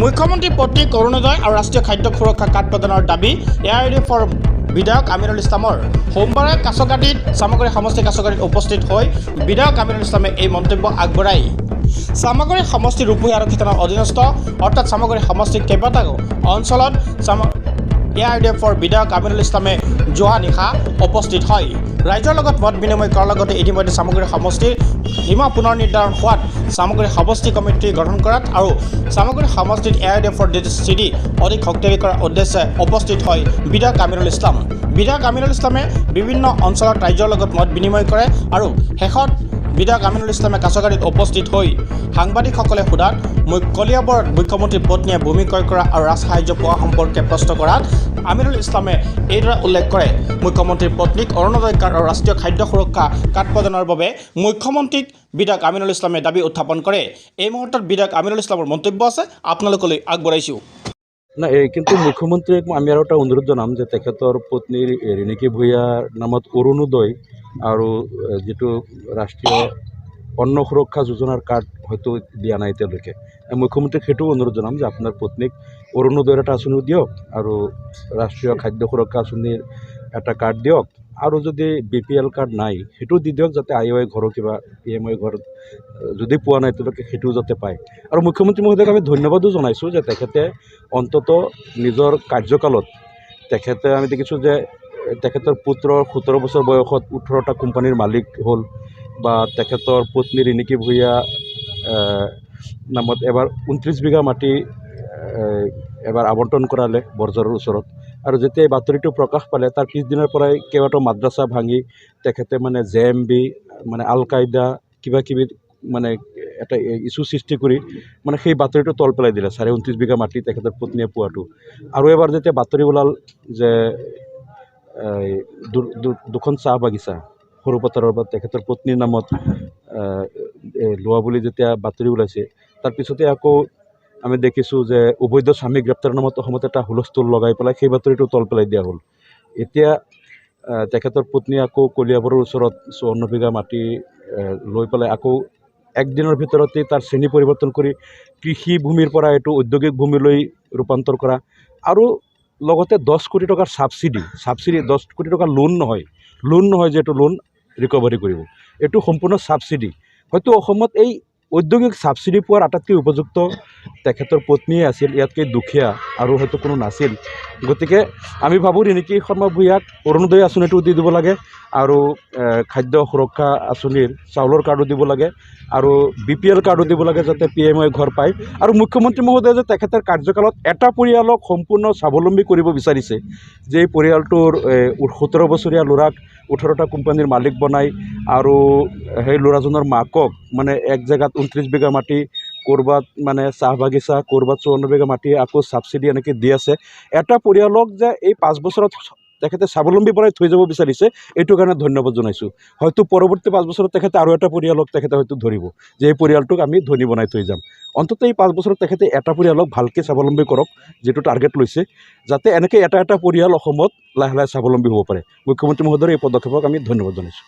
মুখ্যমন্ত্ৰী পত্নীক অৰুণোদয় আৰু ৰাষ্ট্ৰীয় খাদ্য সুৰক্ষা কাৰ্ড প্ৰদানৰ দাবী এ I D এফৰ বিধায়ক আমিনুল ইছলামৰ। সোমবাৰে কাছগাতিত, চামগুৰি সমষ্টি কাছগাতিত উপস্থিত হৈ বিধায়ক আমিনুল ইছলামে এই মন্তব্য আগবঢ়ায়। চামগুৰি সমষ্টিৰ ৰূপহী আৰক্ষী থানাৰ অধীনস্থ, অৰ্থাৎ চামগুৰি সমষ্টিৰ কেইবাটাও অঞ্চলত এ I D এফৰ বিধায়ক আমিনুল ইছলামে যোৱা নিশা উপস্থিত হয়। ৰাইজৰ লগত মত বিনিময় কৰাৰ লগতে ইতিমধ্যে চামগুৰি সমষ্টিৰ সীমা পুনৰ নিৰ্ধাৰণ হোৱাত চামগুৰি সমষ্টি কমিটি গঠন কৰাত আৰু চামগুৰি সমষ্টিত এ I D এফৰ স্থিতি অধিক শক্তিশালী কৰাৰ উদ্দেশ্যে উপস্থিত হয় বিধায়ক আমিনুল ইছলাম। বিধায়ক আমিনুল ইছলামে বিভিন্ন অঞ্চলত ৰাইজৰ লগত মত বিনিময় কৰে আৰু শেষত বিধায়ক আমিনুল ইছলামে কাছগাতিত উপস্থিত হৈ সাংবাদিকসকলে সোধাত কলিয়াবৰত মুখ্যমন্ত্ৰীৰ পত্নীয়ে ভূমি ক্ৰয় কৰা আৰু ৰাজসাহায্য পোৱা সম্পৰ্কে প্ৰশ্ন কৰাত আমিনুল ইছলামে এইদৰে উল্লেখ কৰে। মুখ্যমন্ত্ৰীৰ পত্নীক অৰুণোদয় কাৰ্ড আৰু ৰাষ্ট্ৰীয় খাদ্য সুৰক্ষা কাৰ্ড প্ৰদানৰ বাবে মুখ্যমন্ত্ৰীক বিধায়ক আমিনুল ইছলামে দাবী উত্থাপন কৰে। এই মুহূৰ্তত বিধায়ক আমিনুল ইছলামৰ মন্তব্য আছে, আপোনালোকলৈ আগবঢ়াইছোঁ। নাই, এই কিন্তু মুখ্যমন্ত্ৰীক আমি আৰু এটা অনুৰোধ জনাম যে তেখেতৰ পত্নীৰ ৰিণিকী ভূঞাৰ নামত অৰুণোদয় আৰু যিটো ৰাষ্ট্ৰীয় অন্ন সুৰক্ষা যোজনাৰ কাৰ্ড হয়তো দিয়া নাই তেওঁলোকে। মুখ্যমন্ত্ৰীক সেইটোও অনুৰোধ জনাম যে আপোনাৰ পত্নীক অৰুণোদয়ৰ এটা আঁচনিও দিয়ক আৰু ৰাষ্ট্ৰীয় খাদ্য সুৰক্ষা আঁচনিৰ এটা কাৰ্ড দিয়ক আৰু যদি বিপিএল কাৰ্ড নাই, সেইটোও দি দিয়ক, যাতে I Y ঘৰৰ কিবা পি এম ৱাই ঘৰ যদি পোৱা নাই তেওঁলোকে, সেইটোও যাতে পায়। আৰু মুখ্যমন্ত্ৰী মহোদয়ক আমি ধন্যবাদো জনাইছোঁ যে তেখেতে অন্ততঃ নিজৰ কাৰ্যকালত তেখেতে, আমি দেখিছোঁ যে তেখেতৰ পুত্ৰৰ 17 বছৰ বয়সত 18টা কোম্পানীৰ মালিক হ'ল বা তেখেতৰ পত্নী ৰিণিকী ভূঞা নামত এবাৰ 29 বিঘা মাটি এবাৰ আবণ্টন কৰালে বৰঝাৰৰ ওচৰত। আৰু যেতিয়া এই বাতৰিটো প্ৰকাশ পালে, তাৰ পিছদিনাৰ পৰাই কেইবাটাও মাদ্ৰাছা ভাঙি তেখেতে মানে জেএমবি, মানে আল কায়দা, কিবা কিবি মানে এটা ইছ্যু সৃষ্টি কৰি মানে সেই বাতৰিটো তল পেলাই দিলে, 29.5 বিঘা মাটি তেখেতৰ পত্নীয়ে পোৱাটো। আৰু এবাৰ যেতিয়া বাতৰি ওলাল যে এই দুখন চাহ বাগিচা সৰুপথাৰৰ পৰা তেখেতৰ পত্নীৰ নামত লোৱা বুলি যেতিয়া বাতৰি ওলাইছে, তাৰপিছতে আকৌ আমি দেখিছোঁ যে অবৈধ স্বামী গ্ৰেপ্তাৰৰ নামত অসমত এটা হুলস্থুল লগাই পেলাই সেই বাতৰিটো তল পেলাই দিয়া হ'ল। এতিয়া তেখেতৰ পত্নী আকৌ কলিয়াবৰৰ ওচৰত 54 বিঘা মাটি লৈ পেলাই আকৌ একদিনৰ ভিতৰতেই তাৰ শ্ৰেণী পৰিৱৰ্তন কৰি কৃষি ভূমিৰ পৰা এইটো ঔদ্যোগিক ভূমিলৈ ৰূপান্তৰ কৰা আৰু লগতে 10 কোটি টকাৰ ছাবচিডি, ছাবচিডি, 10 কোটি টকাৰ লোন নহয়, লোন নহয় যে এইটো লোন ৰিকভাৰী কৰিব, এইটো সম্পূৰ্ণ ছাবচিডি। হয়তো অসমত এই ঔদ্যোগিক ছাবচিডি পোৱাৰ আটাইতকৈ উপযুক্ত তেখেতৰ পত্নীয়ে আছিল, ইয়াতকৈ দুখীয়া আৰু হয়তো কোনো নাছিল। গতিকে আমি ভাবোঁ ৰিণিকী শৰ্মা ভূঞাক অৰুণোদয় আঁচনিটো দি দিব লাগে আৰু খাদ্য সুৰক্ষা আঁচনিৰ চাউলৰ কাৰ্ডো দিব লাগে আৰু বিপিএল কাৰ্ডো দিব লাগে, যাতে পি এম ৱাই ঘৰ পায়। আৰু মুখ্যমন্ত্ৰী মহোদয়ে যে তেখেতৰ কাৰ্যকালত এটা পৰিয়ালক সম্পূৰ্ণ স্বাৱলম্বী কৰিব বিচাৰিছে, যে এই পৰিয়ালটোৰ 17 বছৰীয়া ল'ৰাক 18টা কোম্পানীৰ মালিক বনাই আৰু সেই ল'ৰাজনৰ মাকক মানে এক জেগাত 29 বিঘা মাটি, ক'ৰবাত মানে চাহ বাগিচা, ক'ৰবাত 54 বিঘা মাটি আকৌ ছাবচিডি এনেকৈ দি আছে, এটা পৰিয়ালক যে এই 5 বছৰত তেখেতে স্বাৱলম্বী বনাই থৈ যাব বিচাৰিছে, এইটো কাৰণে ধন্যবাদ জনাইছোঁ। হয়তো পৰৱৰ্তী 5 বছৰত তেখেতে আৰু এটা পৰিয়ালক তেখেতে হয়তো ধৰিব যে এই পৰিয়ালটোক আমি ধনী বনাই থৈ যাম। অন্ততঃ এই 5 বছৰত তেখেতে এটা পৰিয়ালক ভালকৈ স্বাৱলম্বী কৰক, যিটো টাৰ্গেট লৈছে, যাতে এনেকৈ এটা এটা পৰিয়াল অসমত লাহে লাহে স্বাৱলম্বী হ'ব পাৰে। মুখ্যমন্ত্ৰী মহোদয়ৰ এই পদক্ষেপক আমি ধন্যবাদ জনাইছোঁ।